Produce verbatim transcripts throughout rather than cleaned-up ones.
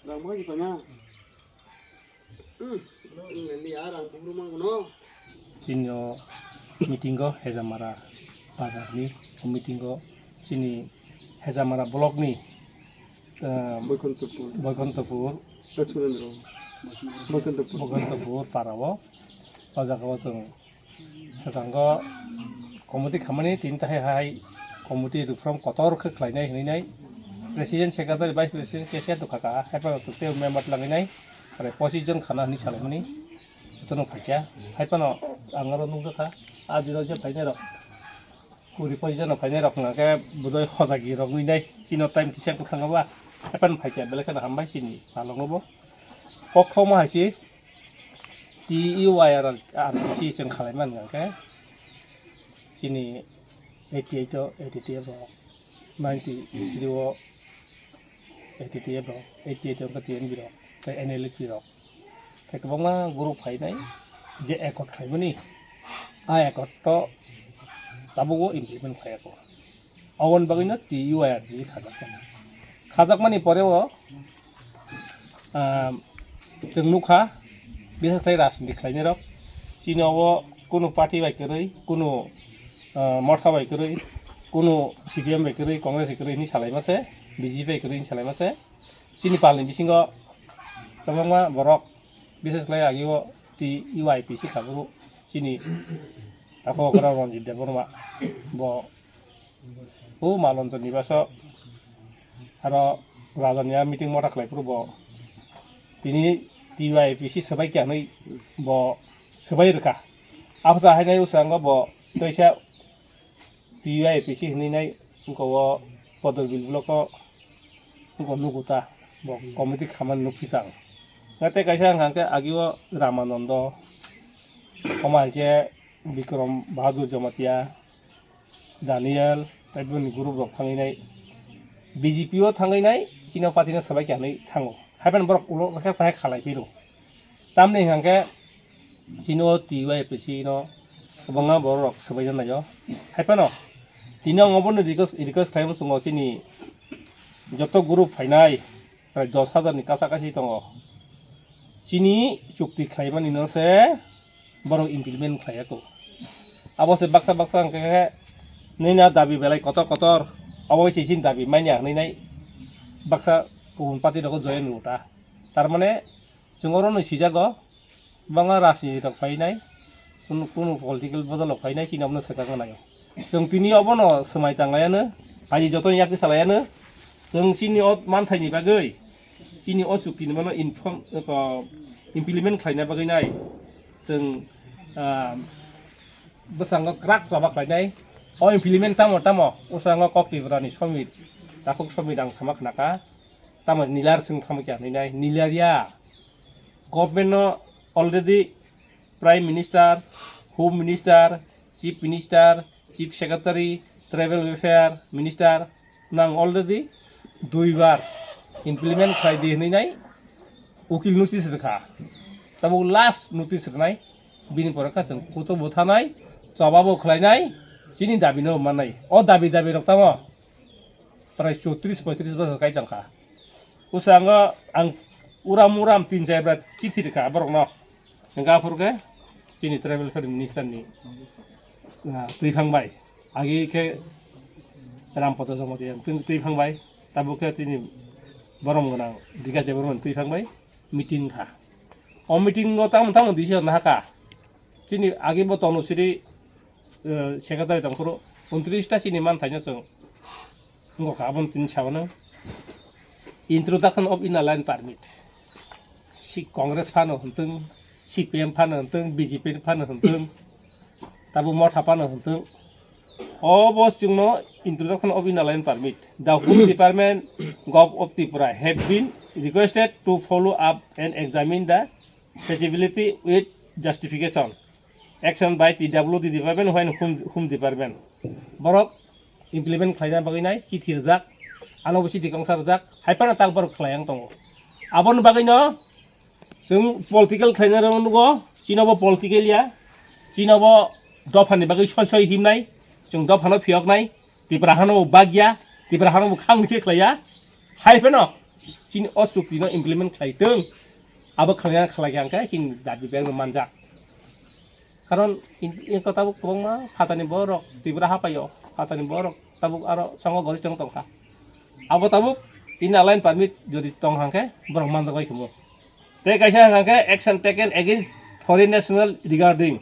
Rang bo hai phaima. Hmm. Nang le ya rang phuru mang no. Chini o meeting o Hejamara bazar ni o meeting o chini Hejamara block ni, ah, Boikontopur. Boikontopur. Lachurendra. Boikontopur. Boikontopur para o. O jaga o chwng Swkango committee khamani tini tahai hai committee reform kotor khe khlainai hinwi nai. President, secretary, vice president, cashier to khaka, haiphano chwktwi member twlangwi nai. Prai pochis jon khana hinwi salaimani. Jotono phaikya. Haiphano ang oro nukjakha. A dino je phainai rok. Kuri pochis jon phainai rok hwnkha khe budoi hojagi rok wngwi nai. Chino time kisa kwthang ba. Haiphano phaikya belai kheno hambai chini palongo bo. Kok thokma hai se T U I R R T C chwng khalai man hwnkha khe chini eighty eight o A T T F rok, ninety three o A T T F rok, eighty eight o T N B rok, tei N L F T rok. Tei kwbangma group phainai je accord khlaimani, a accord to tabuk o implement khlaiya kho. Aboni bagwino T U I R T C khajakmani. Khajakmani pore o, ah, chwng nukha, bisas khlai rajniti khlainairok, chini o kunu party bai kwrwi, kunu, ah, motha bai kwrwi, kunu C P M bai kwrwi, Congress bai kwrwi hinwi salaima se, B J P bai kwrwi hinwi salaima se. Chini palni bisingo kwbangma borok, bisas khlai agi o T U I P C khago chini takhuk okra Ranjit Debbarma bo O Malonjor ni baso aro Rajani a meeting motha khlai phuru bo tini T Y P C swbai kya hinwi bo swbai rwkha. Absa hainai ushango bo teisa T Y P C hinwi nai wngkha o Podorbil block o wngkha nugo ta bo committee khamani nukphi tang. Tei kaisa wngkha khe agi o Ramanando, omo hai khe Bikram Bahadur Jamatia, Daniel, tei bini group rok thangwi nai, B J P o thangwi nai, chini o party no swbai kya hinwi thango. Haiphano borok ulo rwkhe tahai khalai phiro. Tamni hwnkha khe chini o T Y P C no kwbangma borok rok swbaina naio. Haiphano tini ang obono request, request khlai muchungo chini joto group phainai prai dos hajar ni kasa kasi tongo. Chini chukti khlaimani no se borok implement khlaiya kho. Abo se baksa baksa hwnkhe khe nini a dabi belai kotor kotor, abo se chini dabi manya hinwi nai baksa kubun party rogo join rwta. Tar mane chwng oro no sijago, bangla rajniti rok phainai, kunu, kunu political bodol rok phainai, chini abono swkang naio. Chwng tini obono swmai tanglaiano, hai joto yakti salaiano, chwng chini o manthaini bagwi, chini o chukti ni mano inform, eko, implement khlaina bagwi nai, chwng, ah, bwskango kwrak choba khlainai. O implement tamo tamo, bwskango Kok Tripura ni somit, takhuk somit ang sama khnakha, tamo nilar chwng tamo kya hinwi nai, nilar ya. Government no already Prime Minister, Home Minister, Chief Minister, Chief Secretary, Tribal Welfare Minister nang already duibar implement khlai di hinwi nai ukil notice rwkha. Tabuk last notice rwnai, bini pore kha chwng kuto bwthanai, choba bo khlainai, chini dabi no mannai. O dabi dabi rok tamo prai chotris poitris bosor kai tongkha. Bwskango ang uram uram tin char bra chithi rwkha borokno. Hwnkhe aphuru khe chini tribal affairs minister ni, ah, twiphang bai. Agi khe Rampada Jamatia twi-, twiphang bai. Tabuk khe chini borom gwnang Bikash Debbarma ni twiphang bai meeting kha. O meeting o tamo tamo decision nahakha. Chini agi bo Tanusiri, eh, secretary tongphuru untris ta chini manthaino chwng wngkha, aboni tini sabono introduction of inner line permit. Si Congress phano hwntwng, C P M phano hwntwng, B J P phano hwntwng, tabo motha phano hwntwng. Obo chwngno introduction of inner line permit. The Home Department, Gov of Tripura have been requested to follow up and examine the feasibility with justification. Action by T W D department when Home, Home Department. Borok implement khlaina bagwi nai chithi rwjak, ano bo chithi kongsa rwjak, hai phano tak borok khlai ang tongo. Aboni bagwino chwng political khlaina rw nugo, chini bo political ya, chini bo dophani bagwi soi soi himnai, chwng dophano phiyoknai, Tipra hano bo bagya, Tipra hano bo khang khe khlaiya. Hai phano chini o chukti no implement khlai tong. Abo khlaiya khlai khe hwnkhe chini dabi bag no manjak. Karon in, in kota bo kwbangma phatani borok Tripura hapaio, phatani borok tabuk aro songo gori chong tongkha. Abo tabuk inner line permit jodi tong hangkhe borok manjak bai khumu. Tei kaisa hangkhe action taken against foreign national regarding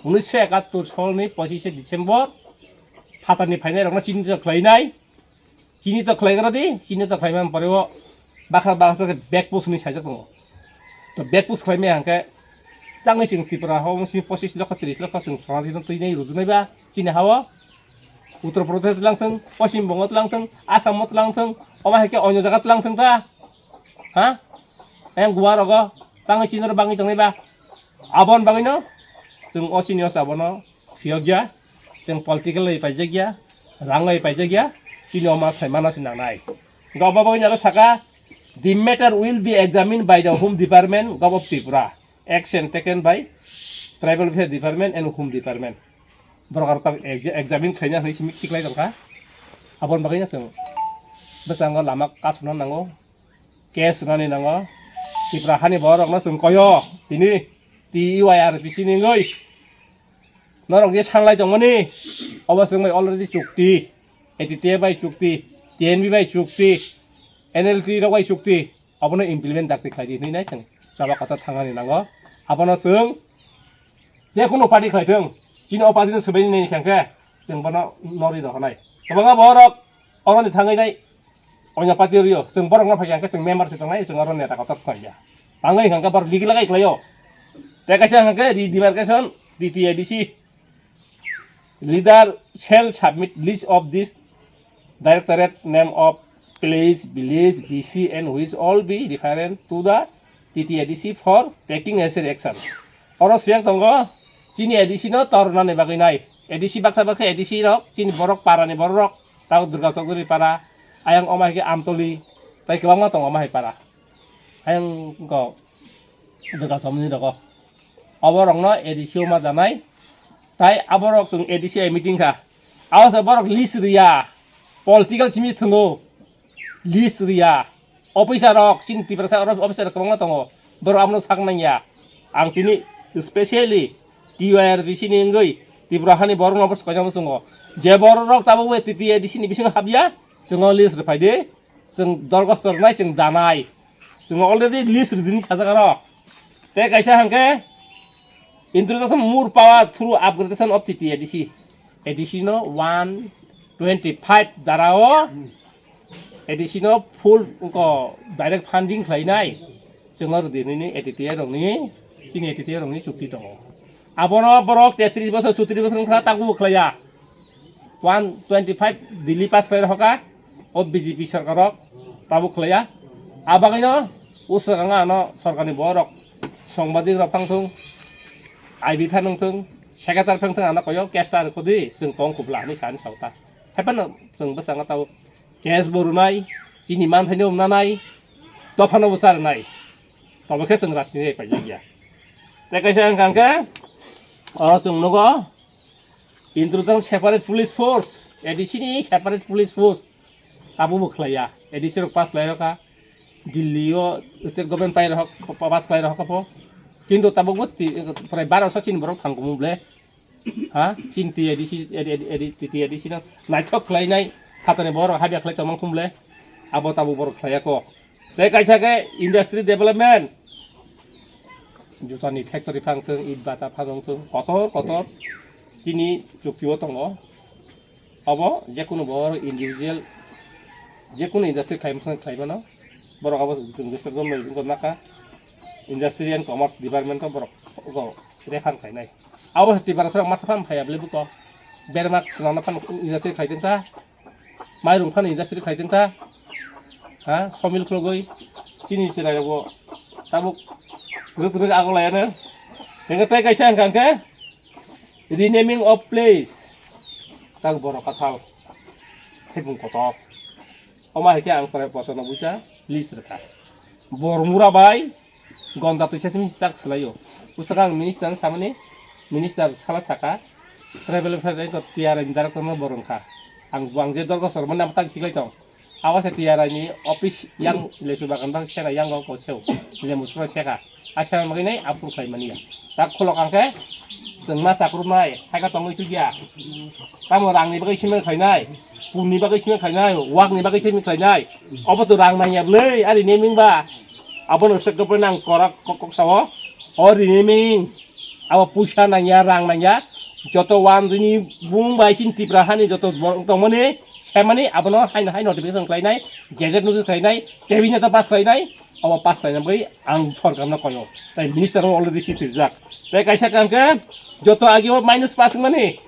unisho ekattor solni pochishe December phatani phainai rokno chini khlainai. Chini to khlai gra di, chini to khlai man pore o bakha bakha khe bag post ni saijak tongo. To bag post khlai me hangkhe tangwi chwng Tripura ho sini pochis lokho tris lokho chwng chwng twi nai rujunai ba chini ha o. Uttar Pradesh tlang thung, Poschim Bongo tlang thung, Assam o tlang thung, omo hai khe onyo jaga tlang thung ta. Ha? Yang Goa rogo tangwi chini ro bangwi tongnai ba. Abon bagwi no chwng o chini o abono phiyok ya, chwng political bai paijak ya, rang bai paijak ya, chini oma phaimano se nangnai. Gobba bagwi aro saka, "The matter will be examined by the Home Department, Gov of Tripura. Action taken by Tribal Welfare Department and Home Department." Borok aro tak ex-, examine khlaina hinwi simi khiklai tongkha. Aboni bagwi no chwng bwskango lama kasuna nango. Case rwnani nango. Tripura hani borokno chwng koyo tini T U I R P C ni wngwi. Norok je sanglai tongmani obo chwng bai already chukti, A T T A bai chukti, T N V bai chukti, N L T rok bai chukti, obono implement dakti khlai di hinwi nai chwng chaba kota thangnani nango. Abono chwng je kunu party khlai thung, chini o party no swbaini nai hwnkhe chwng bono norwi rohornai. Kwbangma borok oroni thangwi nai onya party rio, chwng borok no phai hwnkhe chwng member se tongnai, chwng oro neta kotor thangya. Tangwi hwnkhe borok legal khai khlaio. Tei kaisa hwnkhe redemarcation, T T A D C leader shall submit list of this directorate name of place, village, V C and which all be referred to the T T A D C for taking necessary action. Oro siyang tongo chini A D C no tornani bagwi nai. A D C baksa baksa A D C rok chini borok parani borok rok tabo Durga Chowdhury para, ayang oma hai khe Amtoli, tai kwbangma tongo oma hai para. Ayang ko Durga Chowdhury rogo. Oborokno A D C o ma danai. Tai aborok chwng A D C bai meeting kha. Abo se borok list riya. Political simi thwngo. List riya. Officer rok, chini Tiprasa oro officer rok kwbangma tongo. Borok abono sak nangya. Ang tini specially T U I R P C ni wngwi Tripura hani borok no swkang swkang tongo. Je borok rok tabuk T T A D C ni bisingo habya, chwng o list rwphai di. Chwng dorgos tornai, chwng danai. Chwng already list rwdini sajak aro. Tei kaisa hwnkhe introduction more power through upgradation of T T A D C. A D C no one twenty five dara o A D C no full ko direct funding khlainai. Chwng aro dinini A T T A rokni, chini A T T A rokni chukti tongo. Abono borok tetris bosor, chutris bosor wngkha, tabuk khlaiya. One twenty five Delhi pass khlai rokha, o B J P sarkar rok tabuk khlaiya. Abagwino uswkang ano sarkarni borok, songbadik rok phang thung, I B phan wng thung, secretary phang thung, ano koyo case ta rwkho di, chwng tong kubla hinwi sani saota. Haiphano chwng bwskango tabuk case bo rwnai, chini manthaino wng nanai, dophano bo cha rwnai. Tobo khe chwng rajniti bai paijak ya. Tei kaisa wngkha hwnkhe, oro chwng nugo, introduction separate police force, A D C ni separate police force, abo bo khlaiya, A D C rok pass khlai rokha, Delhi o state government pai rok, pass khlai rokha pho, kintu tabuk bo ti-, prai baro sasini borok thang kumu ble. Ha? Chini T A D C, A D, A D, A D, T A D C no naithok khlainai, phatani borok habya khlai tongmang khumle, abo tabuk borok khlaiya kok. Tei kaisa khe industry development, jutani factory phang thung, it bata phang thung, kotor kotor chini chukti o tongo. Abo jekunu borok individual, jekunu industry khlai mano, khlai mano. Borok abo chwng jesa gombai wngkha naka. Industry and Commerce Department o borok go refer khlainai. Abo Tiprasa rok masa phano phaiya bwlai buko. Berma swnamna phano industry khlai tongkha. Mairum phano industry khlai tongkha. Ha, somil khulugwi chini chwrai rokbo tabuk kwrwk kwrwk agolayano. Hingkhe tei kaisa hwnkha hwnkhe renaming of place. Tak borok kathal. Thebung kotor. Omo hai khe ang pore bosongno buita list rwkha. Bormura bai gonda twisa simi chak swlaio. Bwswk ang minister samani, minister sala saka, tribal welfare ko T R M director no borong kha. Ang, ang je dorgo sormani ang tak khiklai tong. Abo se T R I ni office yang lesu bagan bang seka yang go ko seu. Lemu sura seka. Asa magi nai approve khlai mani ya. Tak kholok ang khe chwng ma chakrupnai, hai ka tongwi chukya. Tamo rangni bagwi simi khlainai, punni bagwi simi khlainai, wakni bagwi simi khlainai. Obo to rang nangya bwlwi, ari naming ba. Abono sek dopo nang korak kok kok sao. O renaming. Abo puisa nangya, rang nangya. Joto wanjwini bung bai sin Tipra hani joto borok tongmani, semani abono haino hai notification khlainai, gazette notice khlainai, cabinet pass khlainai. Obo pass khlaina bagwi ang sorkarno koyo. Tai minister already si tirjak. Tai kaisa kangkhe joto agi o minus pass wngmani.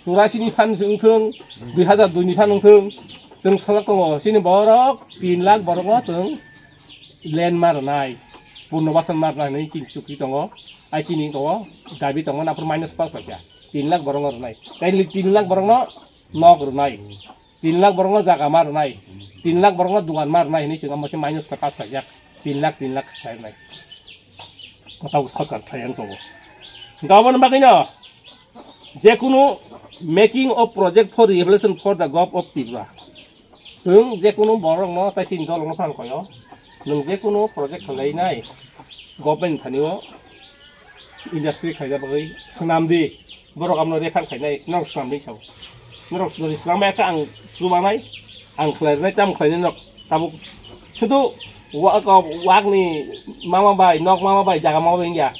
Churasi ni phan wngthung, dui hazar dui ni phan wngthung. Chwng sajak tongo. Chini borok tin lakh borok no chwng land ma rwnai. Purno basan ma rwnai hinwi chini chukri tongo. Ai chini tongo. Dabi tongo. Naphur minus pass paikha. Tin lakh borok no rwnai. Tai tin lakh borok no nok rwnai. Tin lakh borokno jaga ma rwnai, tin lakh borokno dugan ma rwnai hinwi chwng omo khe minus khe pass khaijak, tin lakh, tin lakh khlai rwnai. Kotao sarkar khlai ang tongo. Hwnkhe aboni bagwino jekunu making of project for rehabilitation for the Govt of Tripura. Chwng jekunu borokno tai chini dolokno phano koyo. Nwng jekunu project khlainai government thani o industry khaina bagwi swnam di. Borok amno refer khainai, norok swnam di sao. Norok jodi swnam ya khe ang chubanai, ang khlai rwnai, tamo khlainai norok tabuk. Sudu wa-, ka-, wakni mama bai, nok mama bai, jaga mama bai wngya.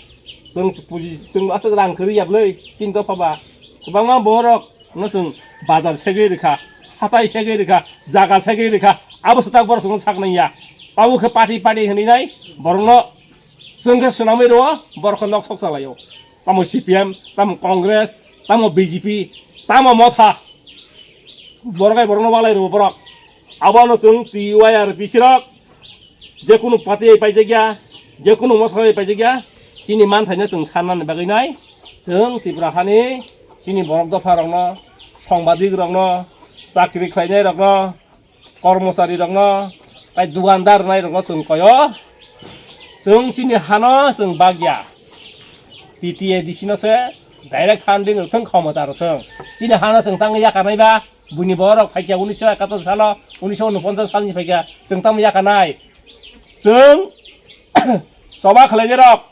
Chwng puji, chwng aswk rang kwrwi ya bwlwi, chini dopha ba. Kwbangma borok no chwng bazar segwi rwkha, hatai segwi rwkha, jaga segwi rwkha, abo swtak borok chwngno sak nangya. Abo khe party party hwnwi nai borokno chwng khe swnamwi rwo, borok khe nok sok salaio. Tamo C P M, tamo Congress, tamo B J P, tamo Motha. Borok hai borokno walai rwo borok. Abono chwng T Y R P C rok jekunu party hai paijak ya, jekunu Motha hai paijak ya, chini manthaino chwng sannani bagwi nai. Chwng Tripura hani chini borok dopha rokno, songbadik rokno, chakri khlainai rokno, kormochari rokno, tai dugandar rwnai rokno chwng koyo. Chwng chini hano chwng bagya. T T A D C no se direct funding rwthwng, khomota rwthwng. Chini hano chwng tangwi yakarnai ba, buini borok phaikya unisho ekator salo, unisho unoponchas salni phaikya, chwng tamo yakarnai. Chwng choba khlainai rok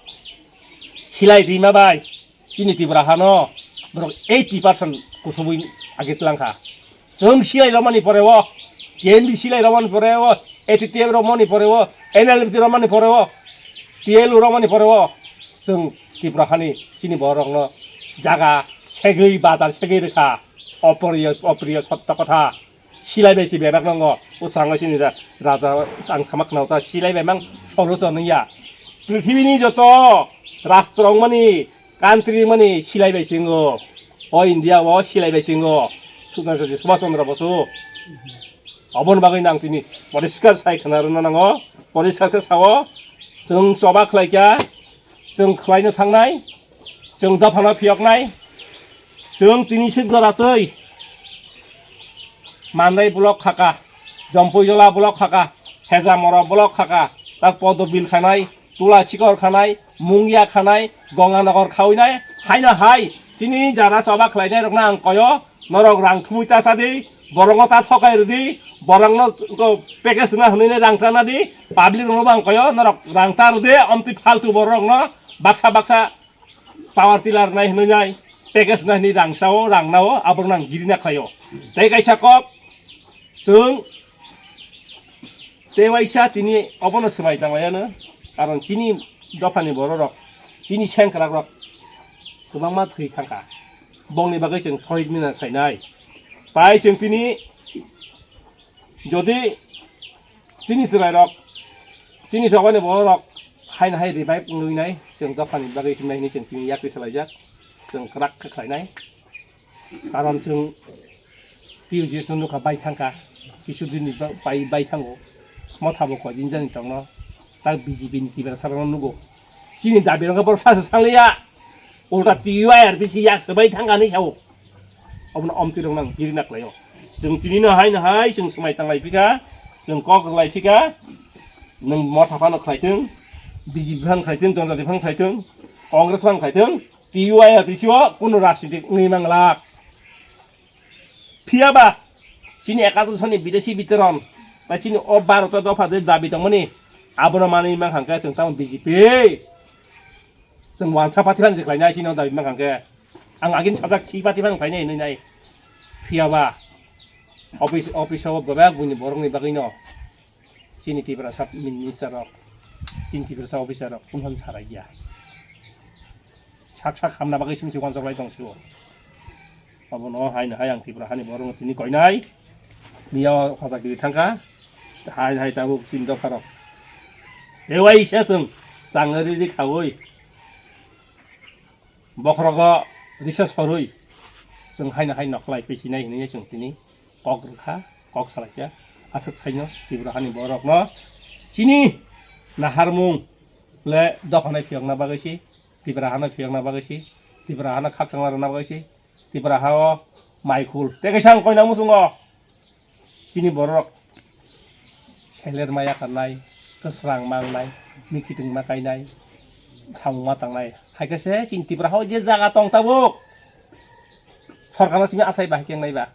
silai rima bai. Chini Tripura hano borok eighty percent kusubui age twlang kha. Chwng silai romani pore o, T N V silai romani pore o, A T T F romani pore o, N L F T romani pore o, T L U romani pore o, chwng Tripura hani chini borokno jaga segwi bazar segwi rwkha. Opriyo, opriyo sotto kotha. Silai bai si bebak nongo. O sango sini ra-, raja ang sama khna ta silai bai mang solution ya. Prithibini joto rastro mani country mani silai bai singo. O India o silai bai singo. Sudna Subhash Chandra Bosu. Obon bagwi nang tini poriskar sai khna rwna nango. Poriskar khe sao. Chwng choba khlai kha. Chwng khlaino thangnai, chwng dophano phiyoknai, chwng tini sik jora twi Mandai block khaka, Jompui Jola block khaka, Hejamora block khaka, tak Podobil khanai, Tula Sikor khanai, Mungya khanai, Gonganagar khawinai, haino hai chini jara choba khlainai rokno ang koyo, norok rang thumui ta sa di, borokno ta thokai rw di, borokno ko package na hwnwi rang ta na di, public rokno bang koyo, norok rang ta rw di, omtwi faltu borokno baksa baksa power tiller nai hwnwi nai, package na hwnwi rang sao, rang nao, aborok nang giri na khlaio. Tei kaisa kok, chwng tei waisa tini obono swmai tanglaiyano, karon chini dophani bororok, chini sengkrakrok kwbangma thwi thangkha. Bongni bagwi chwng sohid mina khlainai. Tai chwng tini jodi chini chwrairok, chini chobani bororok haino hai revive wngwi nai, chwng dophani bagwi himnai hinwi chwng tini yakri salaijak, chwng kwrak khe khlainai. Karon chwng P U G S no nukha bai thangkha, kisu din ni ba-, bai, bai thango. Motha bo koi din jani tongno, tak B J P ni Tiprasa rokno nugo. Chini dabi rokno borok sasu sangliya, ulta T Y R P C yak se bai thangkha hinwi sao. Obono omtwi rok nang giri na khlaio. Chwng tini no hai no hai chwng swmai tanglai phika, chwng kok rwlai phika, nwng Motha phano khlaithwng, B J P phano khlaithwng, Janjati phano khlaithwng, Congress phano khlaithwng, T Y R P C o kunu rajniti wngwi manglak. Phiya ba Chini ekatosoni bidesi bitoron, tai chini o Bharoto dopha de dabi tongmani, abono manwi mankha hwnkhe chwng tamo B J P. Chwng wansa pathirani se khlainai chini o dabi mankha hwnkhe. Ang agini sajak thi pathirani khlainai hinwi nai. Phiyaba office, office o bebak buini borokni bagwino chini Tiprasa minister rok, chini Tiprasa officer rok, kunhan sarai ya. Sak sak hamna bagwi simi se wanjak lai tong sio. Abono haino hai ang Tipra hani borokno tini koinai. Miya o khajak digi thangkha. Hai hai tabuk chini dopha rok. Tewai se chwng chang ri ri khaui. Bokhorogo risa sorwi chwng haino hai nokhlai pechinai hinwi chwng tini kok rwkha, kok salaikha. Aswk saino Tipra hani borokno chini naharmung le dophanai phiyokna bagwi si, Tipra hano phiyokna bagwi si, Tipra hano khakchangna rwna bagwi si, Tipra hao maikhul tei kaisa ang koina muchungo. Chini borok seler ma yakarnai, kwsrang ma wngnai, mikitwng ma kainai, samung ma tangnai. Hai khe se chini Tipra hao je jaga tong tabuk. Sorkarno simi asai bahai khe wngnai ba.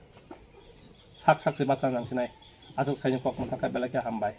Sak sak se bacha nang sinai. Aswk saini kok mantha khe belai khe hambai.